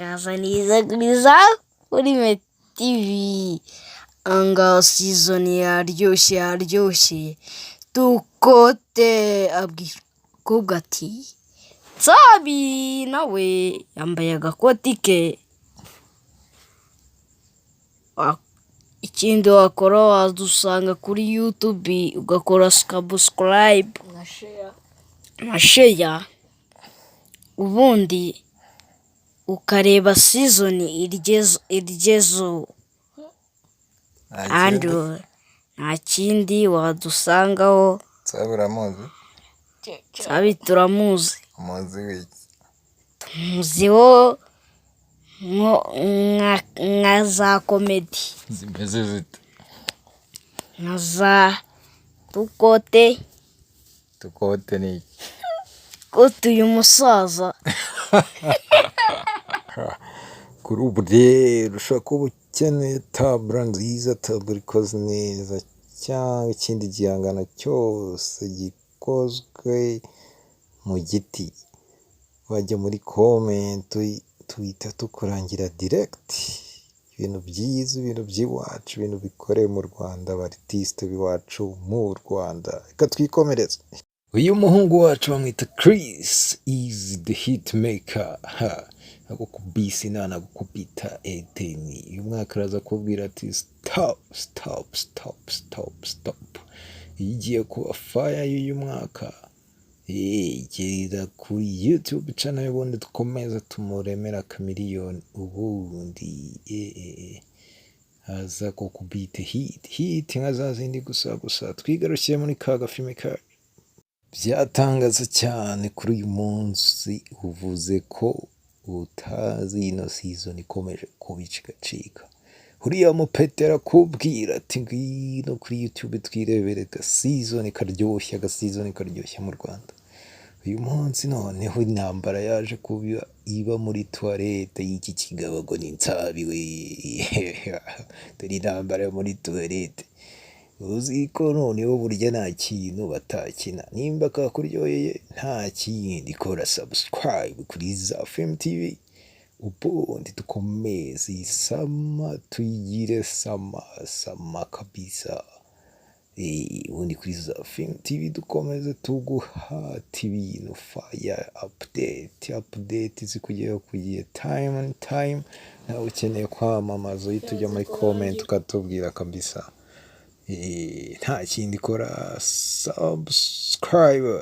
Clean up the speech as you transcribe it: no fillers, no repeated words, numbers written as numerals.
Murakaza neza kuri za Filime TV. Ahangaha season yaryoshye, yaryoshye. Tukote abwira umukobwa ati Nsabi nawe yambaye agakoti ke. Ikindi wakora, wadusanga kuri YouTube ugakora subscribe na share na share, ubundi ukareba season iryezo. Nta Kandi kindi. Nta kindi wadusangaho. Nsabi uramuzi? Nsabi turamuzi. Umuzi w'iki? Tumuziho nka za comedy. Zimeze zite? Nka za tukote. Tukote ni iki? Kote uyu musaza. Kuri ubu rero ushobora kuba ukeneye tabura nziza, tabura ikoze neza cyangwa ikindi gihangano cyose gikozwe mu giti, wajya muri comment tuhita tukurangira direct. Ibintu byiza, ibintu by'iwacu, ibintu bikorewe mu Rwanda, aba artiste b'iwacu mu Rwanda. Reka twikomereze. Uyu muhungu wacu bamwita Chris Eazy, the hit maker. Ha, agukubise inana, agukubita eteni. Uyu mwaka araza kubwira ati: "Stop, stop, stop, stop, stop." Iyi igiye kuba fire y'uyu mwaka. Gera kuri YouTube channel, ubundi dukomeze tumuremera akamiliyoni, ubundi aza kukubita hit hit nka za zindi gusa gusa. Twigarukiye muri ka gafilime kacu. Byatangaza cyane kuri uyu munsi, uvuze ko utazi ino season ikomeje kubica igacika. Uriya mupete arakubwira ati: "Ngwino kuri YouTube twirebere gaseason karyoshye, agaseason karyoshye mu Rwanda." Uyu munsi noneho intambara yaje kuba iba muri toilette y'iki kigabo ngo ni Nsabi we. Dore intambara yo muri toilette. Uzi ko noneho burya nta kintu batakina? Nimba kakuryoheye, nta kindi, kora subscribe kuri za Film TV, ubundi dukomeze iyi summer, tuyigire summer summer kabisa. Ubundi kuri za Film TV dukomeze tuguhata ibintu fire, update, update zikugeraho ku gihe, time and time. Nawe ukeneye kwamamaza, uhita ujya muri comment ukatubwira kabisa. Nta kindi, kora subscribe.